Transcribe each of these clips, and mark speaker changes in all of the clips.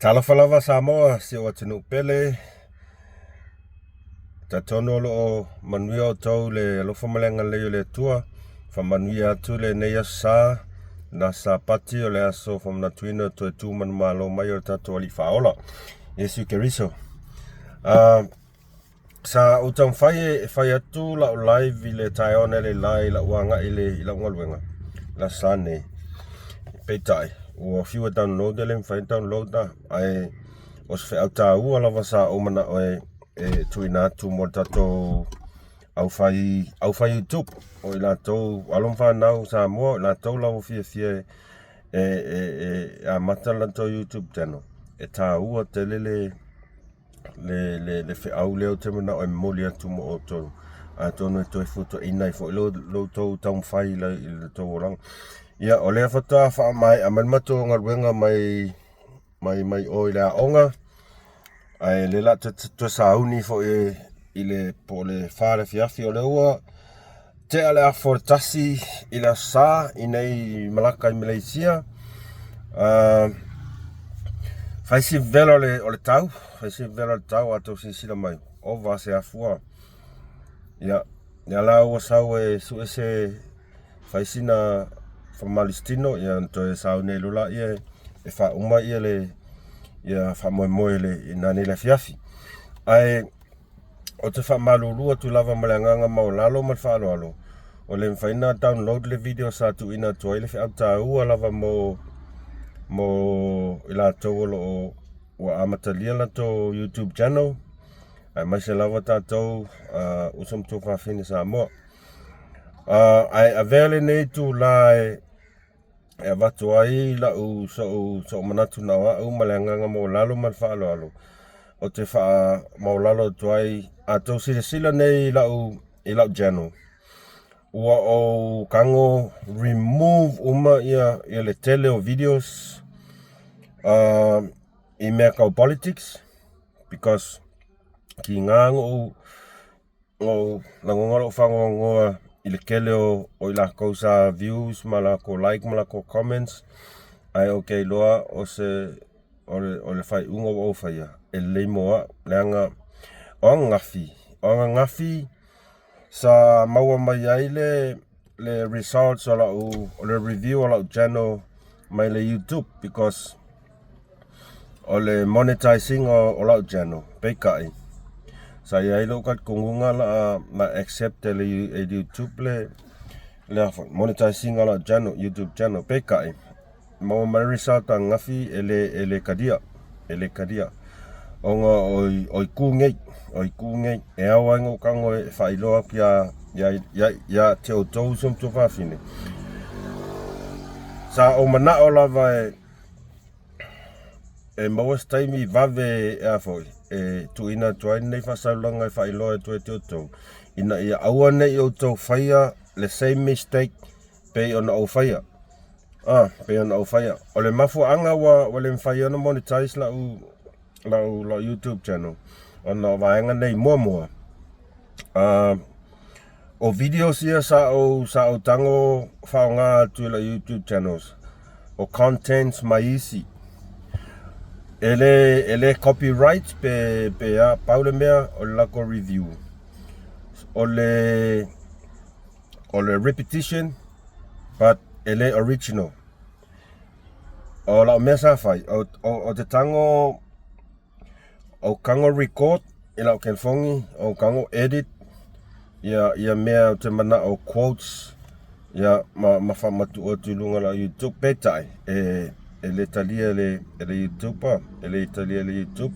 Speaker 1: Talofa lava Samoa, si ou atunuu pele. Talitonu o lo o manuia outou i le alofa ma le agalelei o le Atua. Faamanuia atu lenei aso Sa, le aso Sapati o le aso faamanatuina o le toe tu manumalo mai o le tatou Alii Faaola, Iesu Keriso. Uh, Sa ou taumafai e fai atu lau live i le taeao analeila i lau agai i le i lau galuega le Aso Sa nei. Peitai, ua fiu e download e le mafai ona download la. Ae o se feau taua lava sa ou manao e e tuuina atu mo le tatou aufai aufai YouTube o i latou alo ma fanau Samoa o i latou lava ua fiafia e e e amata le latou YouTube channel. E taua tele le le, le, le feau lea ou te manao e momoli atu mo outou, atonu e toe fuatuaina ai foi lo outou taumafai i le, i le tou olaga. Ia, o lea faatoa faamaea mai le matou galuega mai mai mai o i le aoga, ae o lea o le a toe sauni foi i le po o le 4 i le afiafi, o lea ua tea le afa o le 1 i le Aso Sa i nei Malaka i Malaysia. Uh, fai si vela o le, o le tau, fai si vela o le tau a tou silasila mai, ova se afua. Ia, ia la ua sau e sue se fai sina faamalosi-tino, ia ona toe sauni ai loa lea e faauma ia le ia faamoemoe i le i nanei i le afiafi. Ae Ou te faamalulu atu lava ma le agaga maualalo ma le faaaloalo, ua le mafai ona download le video sa tuuina atu ai le feau taua lava mo mo i latou o lo o ua amatalia latou YouTube channel, aemaise lava tatou uh, uso ma tuafafine Samoa. Uh, ae avea lenei itula e e avatu ai lau sou, sou manatu na o au ma le agaga maualalo ma le faaaloalo ou te faamaualalo atu ai a tou silasila nei i lau, i lau channel ua ou tago remove uma ia, ia le tele o videos uh, i mea tau politics because kiga goʻu Ua lagona lou faanoanoa i le tele o i latou sa views ma latou like ma latou comments ae ou te iloa o se o le o le faaiuga ua ou faia e lelei mo au leaga o ananafi o ananafi sa maua mai ai le le results o lau o le review o lau channel mai le YouTube because O le monetise ina o lau channel, peitai, sa i ai lou talitonuga la a accept e le YouTube le le monetise ina o lau channel, YouTube channel, peitai, maua mai le result ananafi e le e le talia, e le talia ona o itu nei, o itu nei e ao ai ona ou tago e faailoa atu ia ia ia te outou uso ma tuafafine. Sa ou manao lava e E maua se taimi vave e a foi, e tuuina atu ai lenei faasalalauga e faailoa atu ai te outou, ina ia aua ne i outou faia le same mistake pei ona ou faia. Ah, pei ona ou faia. O le mafuaaga ua, ua le mafai ona monetize lau, lau, lau YouTube channel, ona o vaega nei muamua, uh, O videos ia sa ou sa ou tago faaaoga atu i lau YouTube channels o contents mai isi. E le e le copyright pe pe a pau le mea o le latou review. O le o le repetition but e le original. O lau mea sa fai o, o, o te tago O kago record i lau telefoni, o kago edit ia ia mea ou te manao quotes ia ma ma faamatuu atu i luga o lau YouTube. Peitai e e le talia e le e le YouTube e le talia e le YouTube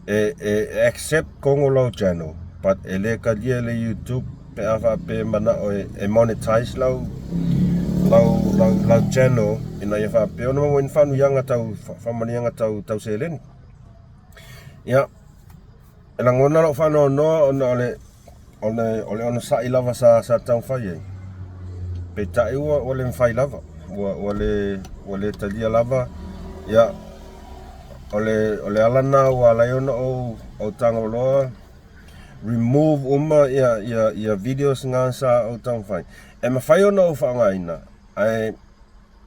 Speaker 1: e e accept kogo lau channel but e le talia e le YouTube pe a faapea e manao e e monetize lau lau lau lau channel ina ia faapea ona maua ai ni faamanuiaga tau faamanuiaga tau tau seleni. Ia, e lagona lou faanoanoa ona o le o le o le onosai lava sa sa taumafai ai. Peitai ua ua le mafai lava, ua ua le ua le talia lava. Ia, o le o le ala lena ua ala ai ona ou ou tago loa remove uma ia ia ia videos na sa ou taumafai. E mafai ona ou faaaogaina, ae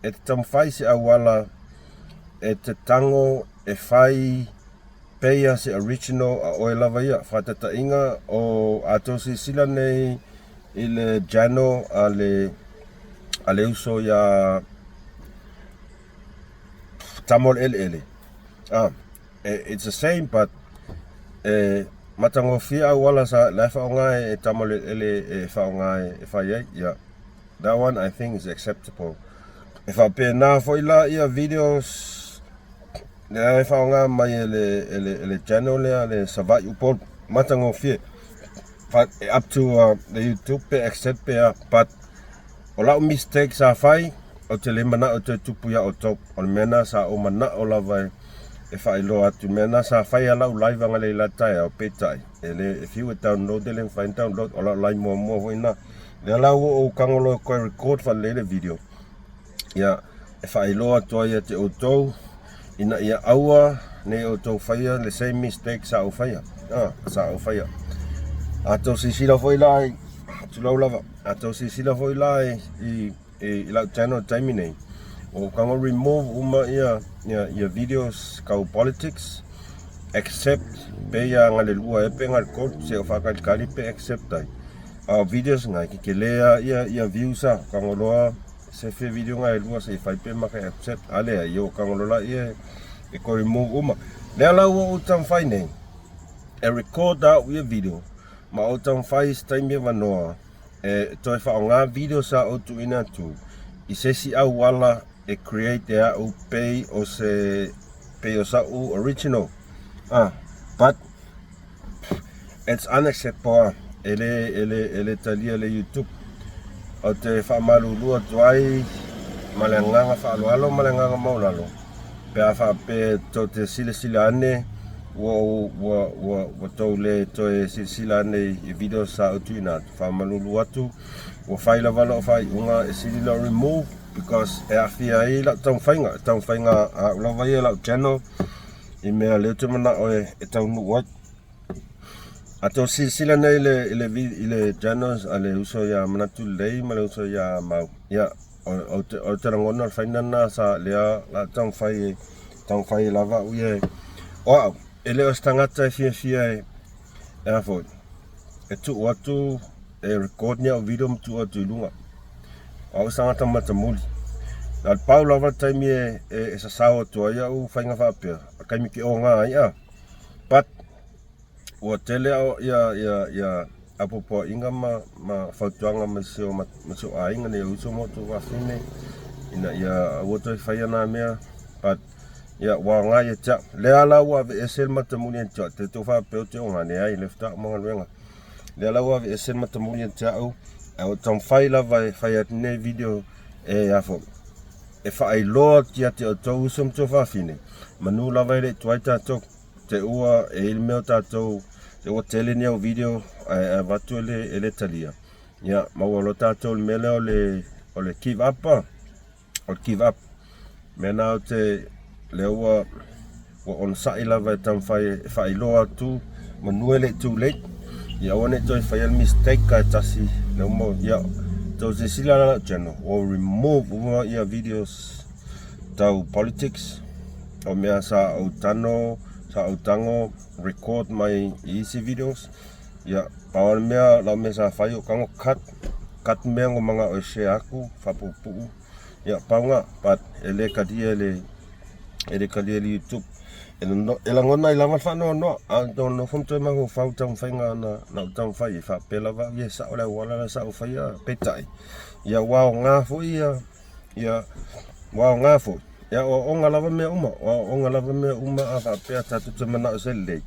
Speaker 1: e te taumafai i se auala e te tago. e fai pei a se original a oe lava ia. Faataitaiga, o a tou silasila nei i le channel a le a le uso ia Tama o le Eleele, ah, it's the same but e matagofie auala sa la e faaaoga e Tama o le Eleele e faaaoga e fai ai. Yeah. That one I think is acceptable. E faapena foi la ia videos lea e faaaoga mai e le, e le, e le channel lea le Savaii Upolu. Matagofie. But up to the YouTube pe accept pe a. But o lau mistake sa fai, ou te le manao e toe tupu ia outou. O le mea lena sa ou manao lava e, e faailoa atu. Mea lena sa fai a lau live agalei la taeao, peitai, e le, e fiu e download e le mafai ona download. O lau live muamua foi lena. Lea la ua ou tago loa e toe record faalelei le video, ia, e faailoa atu ai ia te outou, ina ia aua ne i outou faia le same mistake sa ou faia. Ah, sa ou faia. A tou silasila foi la i, tulou lava, a tou silasila foi la i, i, i, i lau channel taimi nei, ua ou tago remove uma ia, ia, ia videos kau politics, except pe ia galelua e pe galetolu, se o faakalikali pe accept ai. A o videos ngai kekele a ia ia views a kagoloa sefe video ngai lua se i fai pe ma ka accept a lea ia o kagoloa la ia e ko remove uma. Lea la ua ou taumafai nei e record au ia video ma ou taumafai i se taimi avanoa e toe faaaoga video sa ou tuuina atu i se isi auala e create e au pei o se pei o sa'u original ah but it's unacceptable e le e le e le talia le YouTube. Ou te faamalulu atu ai ma le agaga faaaloalo ma le agaga maualalo pe a faapea tou te silasila ane ua ua ua ua tou le toe silasila ane i video sa ou tuuina atu. Faamalulu atu ua fai lava lau faaiuga e sili lau remove because e aafia ai lau taumafaiga, taumafaiga a au lava ia lau channel i mea lea ou te manao e, e taunuu ai. A tou silasila nei i le, i le, i le channels a le uso ia Manatu Lelei ma le uso ia Mau, ia, o, o, te, o te lagona o le faina lena sa lea la taumafai e, taumafai e lava au ia e, o au, e le o se tagata e fiafia e, e a foi, e tuu atu, e record ni au video ma tuu atu i luga. O au se tagata matamuli. Na o le pau lava le taimi e, e, e sasao atu ai au faiga faapea, o le taimi ke oga ai a. But ua tele au ia ia ia apoapoaiga ma ma fautuaga mai si o ma si o aiga nei o uso ma outou afafine ina ia aua toe faia nā mea but ia ua aoga ia te au. Lea la ua aveese le matamuli ia te au, te tou faapea ou te oga, leai le faatoa uma galuega. Lea la ua aveese le matamuli ia te au, ae ua taumafai lava e fai atu nei video e a foi e faailoa atu ia te outou uso ma tuafafine, manu lava e le i tuai tatou. Te ua e i le mea o tatou, te ua tele ni au video ae avatu e le, e le talia. Ia, maua loa tatou le mea lea o le, o le give up, o le give up. Mea na ou te, lea ua, ua onosai lava e taumafai e faailoa atu, manu e le i too late. Ia aua ne i toe faia le mistake ae tasi, lea ua maua, ia, tou silasila la lau channel, ua remove uma ia videos tau politics, o mea sa ou tano, sa ou tago record mai i isi videos. Ia, pau le mea, lau mea sa fai o tago cut, cut mea ngo mangao e share aku, faapuupuu. Ia, pau nga, but e le talia e le, e le talia e le YouTube. E, e lagona ai lava le faanoanoa, a o nofo ma toe mafaufau i taumafaiga na, na ou taumafai e faapea lava au ia e sao le auala la sa ou faia, peitai, ia ua aoga foi ia, ia ua aoga foi. Ia o aoaoga lava mea uma, o aoaoga lava mea uma a faapea tatou te manao se lelei.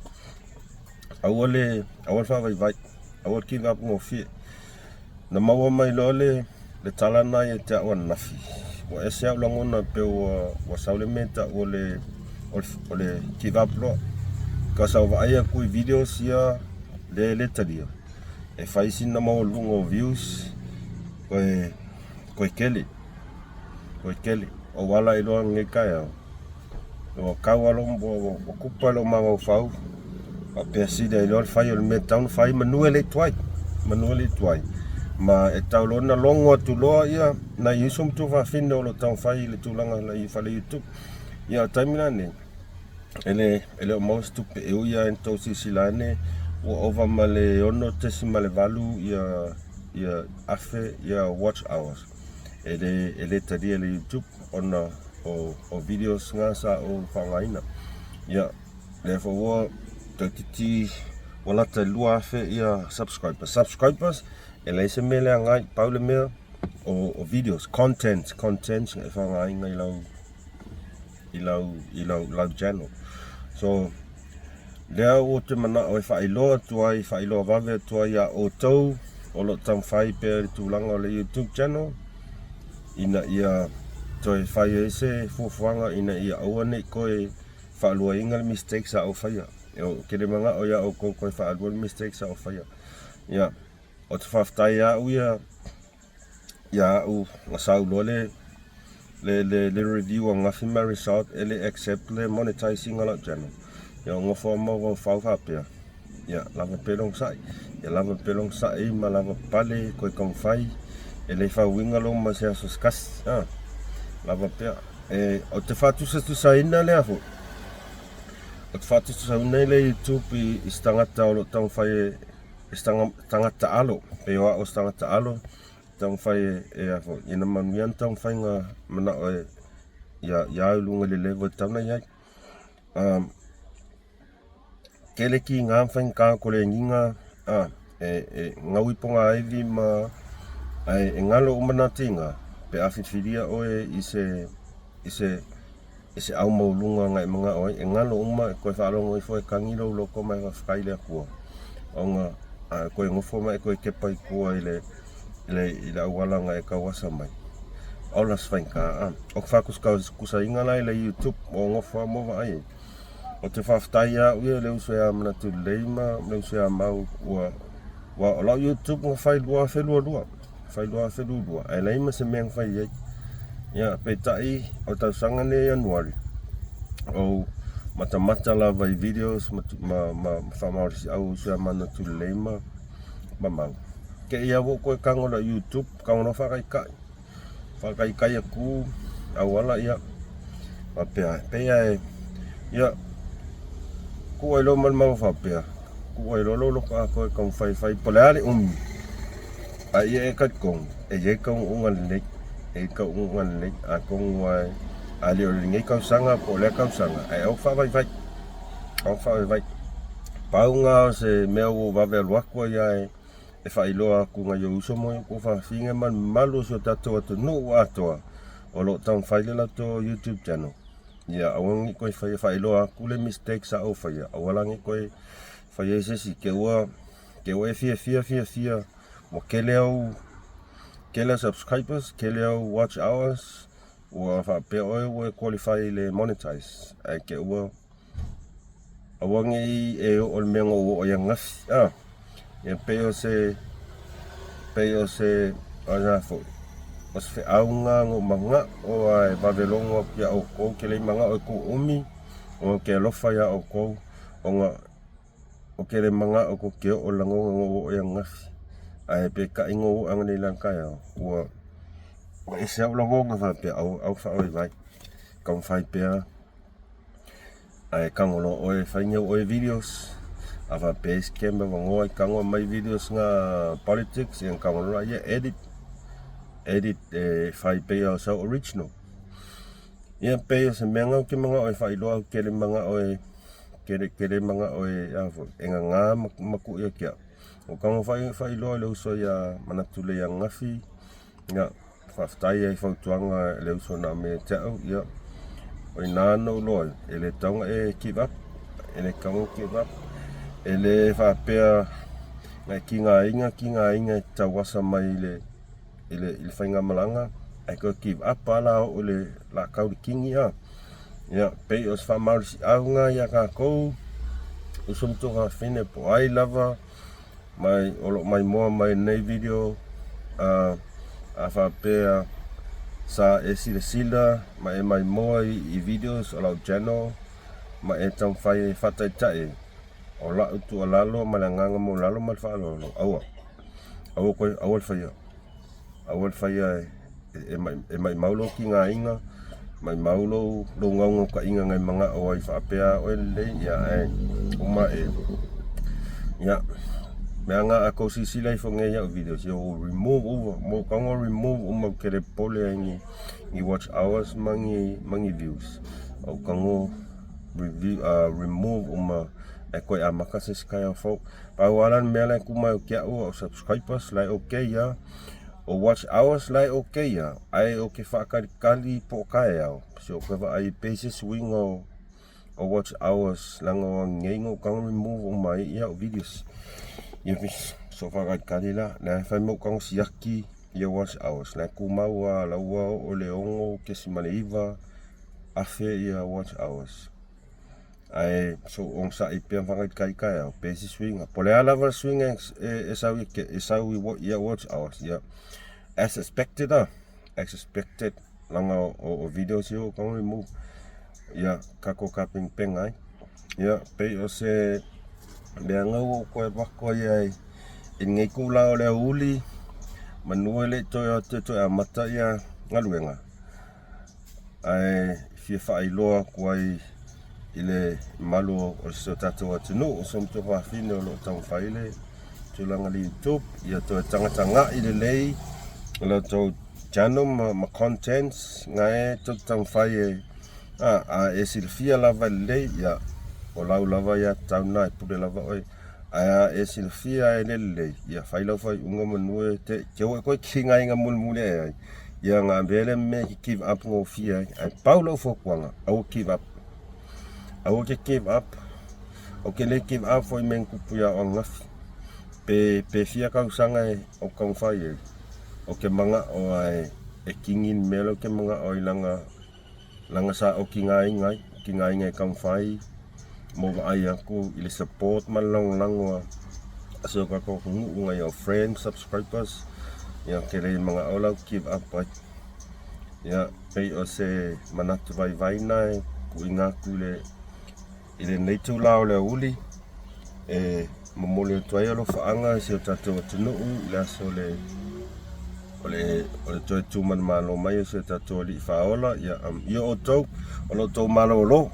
Speaker 1: Aua le, aua le faavaivai, aua le give up gofie. Na maua mai loa le, le tala lena ia te au ananafi, ua ese au lagona pei ua, ua sau le mea e tau o le, o le, o le give up loa. Because sa ou vaai atu i videos ia lea e le talia, e fai sina maualuga o views, koe, koe kele, koe kele. Ou ala ai loa lenei taeao, Ua tau lava lou, ua, ua kupa i lou mafaufau, faapea sili ai loa le fai o le mea e tatau ona fai, manu e le i tuai, manu e le i tuai. Ma e tau loa ona logo atu loa ia nai uso ma tuafafine o lo o taumafai i le tulaga i fale YouTube. Ia o le taimi la lenei, E le, e le o maua se tupe e ui lava ina tou silasila ane ua ova ma le 6.8 ia, ia afe ia watch hours. E le, e le talia e le YouTube ona o, o videos na sa ou faaaogaina. Ia, lea foi ua toeitiiti ua lata i le 2,000 ia subscribers. Subscribers, e leai se mea leaga ai, pau le mea o, o videos, content, content e faaaogaina i lau i lau, i lau, lau channel. So, lea ou te manao e faailoa atu ai, faailoa vave atu ai iā outou o lo o taumafai pea i le tulaga o le YouTube channel, ina ia toe fai ai se fuafuaga ina ia aua ne i toe faaluaina le mistake sa ou faia. Ou te le manao iā outou toe faalua le mistake sa ou faia. Ia, ou te faafetai ia au ia ia au na sau loa le le le le review angafi ma result e le accept le monetizing o lau channel. Ia o nofo ma mafaufau faapea, ia lava pea le onosai, ia lava pea le onosai ma lava pale koe taumafai e le fauina lou ma se aso se tasi, a lava pea. E, ou te faatusatusaina lea foi, ou te faatusatusaina le YouTube i, i se tagata o lo o taumafai e se tagata alo, pei o au o se tagata alo, taumafai e, e a foi, ina manuia ni taumafaiga manao e ia, ia au i luga i le level e tatau ona i ai. Um, tele kiga ma faigata o koleniga, a, e, e gau i pogāivi ma, ae e galo uma nā tiga pe a filifilia oe i se, i se, i se au maualuga na e manao ai, e galo uma e toe faalogo ifo e tagi lou loto ma e faafetai i le Atua, ona a e toe nofo ma e toe tepa i tua i le, i le, i le auala na e tauasa mai, ola se faigata a. O te faatusatusaina la i le YouTube o nofo lava ma vaai ai. Ou te faafetai ia au ia i le uso ia Manatu Lelei ma le uso ia Mau ua, ua o lau YouTube na fai 2022, fai 2022, ae leai ma se mea na fai ai. Ia, peitai, o le tausaga lenei Ianuari, ou matamata lava i videos ma, ma, ma, ma faamalosiau uso ia Manatu Lelei ma, ma Mau. Te i lava ua ou toe tago i lau YouTube, tago loa faataitai. Faataitai atu auala ia faapea pei lava e ia tuu ai loa ma le mau faapea tuu ai loa lou loto atoa e taumafai e fai po o le a le umi a ia e talitonu e i ai taunuuga lelei e i ai taunuuga lelei atonu lava a le o lenei tausaga po o lea tausaga ae aua faavaivai aua faavaivai. Pau lena o se mea ua ou vave alu atu ai lava e e faailoa atu nai ou uso ma ou fafine ma le mamalu o si o tatou atunuu atoa o lo o taumafai le latou YouTube channel. Ia aua ne i toe faia faailoa atu le mistake sa ou faia, aua la ne i toe faia i se isi. Te ua, te ua e fiafia fiafia ua tele au, tele au subscribers, tele au watch hours, ua faapea oe ua e qualify i le monetize, ae te ua Aua ne i e oo i le mea na ou oo ai ananafi, a. Ia pei o se, pei o se, o le a foi, o se feau lena na ou manao lava e vave logo atu iā outou, ou te le i manao e tuuumi, ona ou te alofa iā outou, ona ou te le manao tou te oo i le lagona na ou oo ai ananafi. Ae peitai na ou oo ananei la i le taeao, ua ese lava ou lagona faapea, aua, aua faavaivai, taumafai pea. Ae tago loa oe e fai ni au oe videos a faapea ai scam avanoa i tago mai videos na politics ia tago loa ia edit edit e fai pei o sau original. Ia pei o se mea na ou te manao e faailoa au ke le manao e ke ke le manao e a foi e gagā ma tuu ia te au. O tago faailoa i le uso ia Manatu Lei ananafi Ia, faafetai ai i fautuaga e le uso na aumai ia te au, ia, o ina na ou iloa ai, e le tatau ona e give up, e le tatau ona give up. E le faapea na e tigaina, tigaina e te tauasa mai i le, i le, i le faigamalaga, ae toe give up lava la oo i le latau i le kini a. Ia, pei o se faamalosiau lena ia tatou, uso ma tuafafine po o ai lava mai o lo o maimoa mai lenei video a a faapea sa e silasila ma e maimoa i, i videos o lau channel ma e taumafai e faataitai ai o lau tuualalo ma le agaga maualalo ma le faaaloalo aua aua koe aua le faia aua le faia e, e, e maimau lou tigaina. Maimau lou lou gaogaokaiga ngai magao ai faapea oe lelei ia ae uma e ia leaga a tou silasila ifo nei i au videos ia ua remove uma mo tago remove uma ou te le popole ai ni ni watch hours ma ni ma ni views ou tago review remove uma e toe amata se isi taeao fou. Pau lava la le mea la e tu mai ia te au au subscribers la e okay lava. O watch hours la e okay lava ae ou te faatalitali po o taeao se ou te vaai pe i ai se suiga o o watch hours leaga o ananei na ou tago remove uma ai au videos. Ia so faatalitali la, lea e fai ma ou tago siaki ia watch hours la e tumau lava la ua oo i le 6.9 afe ia watch hours. Ae so ou onosai pea ma faatalitali taeao pe i ai se suiga. Po o le a lava le suiga e sau e sau i au watch hours, ia as expected lah, as expected leaga o videos ia ua tago remove ia tatou tapenapena ai. Ia pei o se mea na ua ou toe avatu ai ai i lenei itula o le aoauli manu e le i toe o atu e toe amata ia galuega ae fia faailoa atu ai i le mamalu o si o tatou atunuu, si o matou fafine o lo o taumafai le tulaga i le YouTube, ia toe tagatagai lelei i la outou channel ma, ma contents na e tou te taumafai e a, a e silafia lava lelei, ia o lau lava ia tatau lena e pule lava oe. Ae a e silafia e le lelei, ia fai lau faaiuga manu e te, te o e toe tigaina mulimuli ae ai, ia na avea lea mea e te give up gofie ai. Ae pau lau fautuaga, aua give up. Aua te give up. Ou te le give up foi i mea na tupu ia au ananafi. Pe, pe fia tausaga e ou taumafai ai, ou te manao lava e, e kini le mea lea ou te manao ai leaga leaga sa ou tigaina ai, tigaina e taumafai ma ou vaai atu i le support ma le lagolago a si o tatou atunuu nai au friends, subscribers, ia ou te le manao la ou give up ai. Ia pei o se manatu vaivai lena e tuuina atu i le I lenei itula o le aoauli, e momoli atu ai alofaaga i si o tatou atunuu i le aso o le o le o le toe tu manumalo mai o si o tatou alii faaola. Ia amuia outou o lo outou malolo.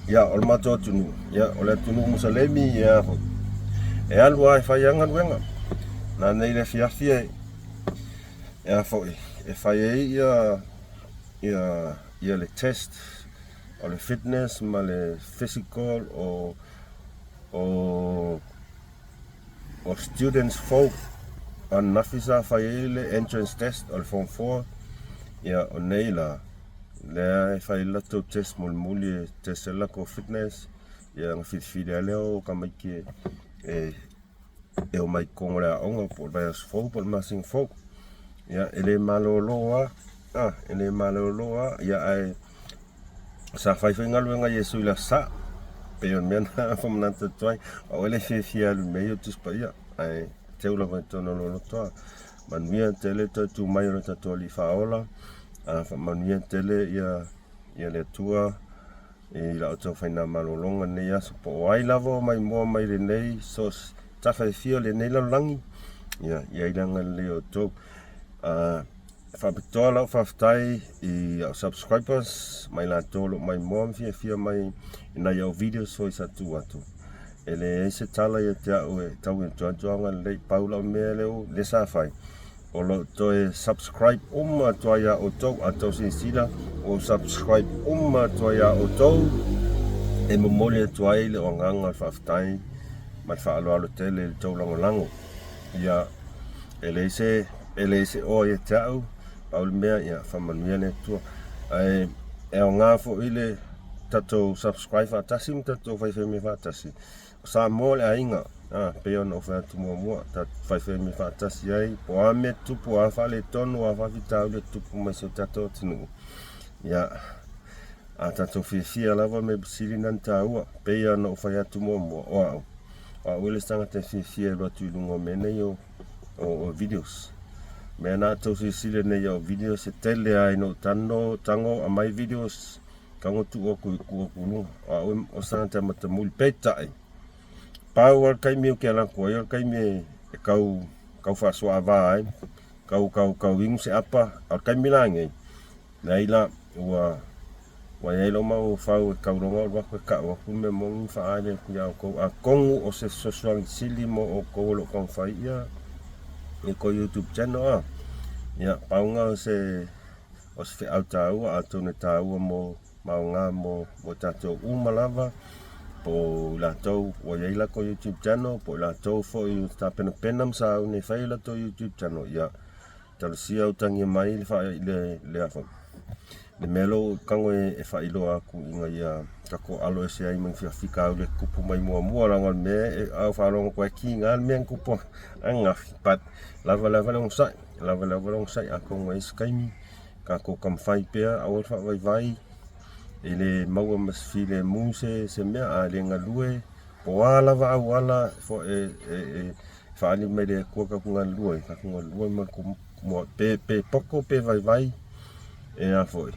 Speaker 1: Ia o le matou atunuu, ia o le atunuu Musalemi, ia e alu lava e fai lava galuega. Nanei i le afiafi e e a foi e fai ai ia ia ia le test o le fitness ma le physical o o o students fou ananafi sa fai ai le entrance test o le form 4 ia o nei la lea e fai ai le latou test mulimuli e test ai le latou fitness ia ona filifili lava lea o tamaiti e e e omai i totonu o le aoga po o le vaiaso fou po o le masina fou. Ia, e le malolo lava, a, e le malolo lava, ia ae sa fai foi galuega a Iesu i le Aso Sa. Pei o le mea lena e faamanatu atu ai, aua le fiafia e alu i mea ia o Tusi Paia, ae teu lava i totonu o lou loto. A manuia tele toe tu mai o le tatou Alii Faaola, a faamanuia tele ia ia le Atua i la outou fainamalologa i lenei aso, po o ai lava o maimoa mai lenei so o se tafa e fia o lenei lalolagi, ia i ai le agalelei o outou. E faapitoa lau faafetai i au subscribers ma i latou o lo o maimoa ma fiafia mai i nai au videos foi sa tuu atu. E leai se tala ia te au e tau atu atu agalelei, pau lau mea lea sa fai, o lo o toe subscribe uma atu ai iā outou a outou silasila ua ou subscribe uma atu ai iā outou e momoli atu ai le agaga o le faafetai ma le faaaloalo tele i le tou lagolago. Ia, e leai se e leai se oa ia te au, pau le mea ia faamanuia le Atua. Ae e aoga foi le tatou subscribe faatasi ma tatou faifai mea faatasi. O Samoa le aiga, a, pei ona ou fai atu muamua, tatou faifai mea faatasi ai, po o a mea tutupu, o a faaletonu, o a faafitauli e tutupu mai i si o tatou atunuu. Ia, a tatou fiafia lava mea sili na ona taua, pei ona ou fai atu muamua, o au, o au le isi tagata e fiafia e alu atu i luga o mea nei o, o, o videos. Mea na tou silasila nei i au videos e tele lava ina ou tano, tago aumai videos, tago tuu atu i tuu atu i luga. O au o se tagata e matamuli. Peitai, pau lava le taimi ou te alu atu ai o le taimi e tau, tau faasoaava ai, tau, tau, tau inu se apa. A o le taimi la lenei, leai la. Ua ua i ai lou mafaufau e tauloga alu atu e tau atu le mea moni ma faaali atu ia outou. Atonu o se fesoasoani sili mo outou o lo o taumafai ia i tou YouTube channel a. Ia, pau lena o se o se feau taua, atonu e taua mo ma aoga mo mo tatou uma lava, po o i latou ua i ai latou YouTube channel, po o i latou foi ua tapenapena ma sauni e fai a latou YouTube channel, ia talosia utagia mai le faa le le a foi le mea lea ua ou tago e faailoa atu ina ia tatou alo ese ai ma ni faafitauli e tutupu mai muamua leaga o le mea e a ou faalogo atu ai e kiga le mea na tupu ananafi but lava lava le onosai lava lava le onosai atonu e i ai se taimi tatou taumafai pea aua le faavaivai e le maua ma se filemu se se mea a le galue po o a lava auala e e faaali mai le Atua tatou galulue, tatou galulue ma le pe, pe poto pe vaivai, e a foi.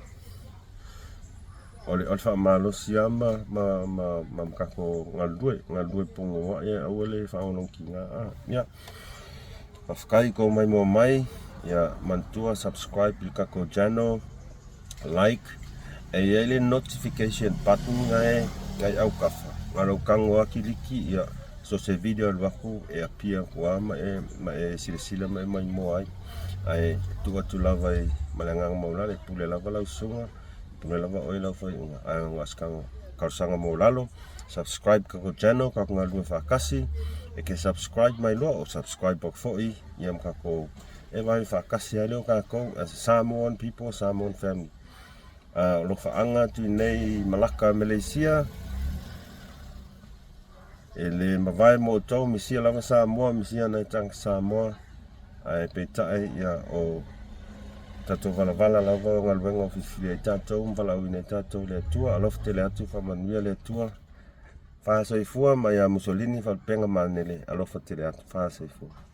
Speaker 1: O le, o le faamalosi lava ma, ma, ma, ma, ma tatou galulue, galulue punouai ae aua le faalogologotiga. Ah, ia, faafetai i tou maimoa mai, ia manatua subscribe i le tatou channel, like, e i ai le notification button na e autafa, na o lou tago lava kiliki, ia, so se video e alu atu e appear atu lava ma e, ma e silasila ma e maimoa ai. Ae tuu atu lava i, ma le agaga maualalo, e pule lava lau susuga, pule lava oe i lau faaiuga. Ae na o se talosaga maualalo, subscribe tatou channel, tatou galulue faatasi, e te subscribe mai loa, o subscribe atu foi ia ma tatou e vave faatasi ai lea o tatou as a Samoan people, Samoan family. O lo o faaga atu i nei i Malaka, Malaysia, e le mavae mo outou, misia lava Samoa, misia nai tagata Samoa, ae peitai ia o tatou valavala lava o galuega o filifilia ai tatou ma valaauina ai tatou e le Atua. Alofa tele atu, faamanuia le Atua. Fa soifua mai ia Mussolini, Faalupega Manele, alofa tele atu, fa soifua.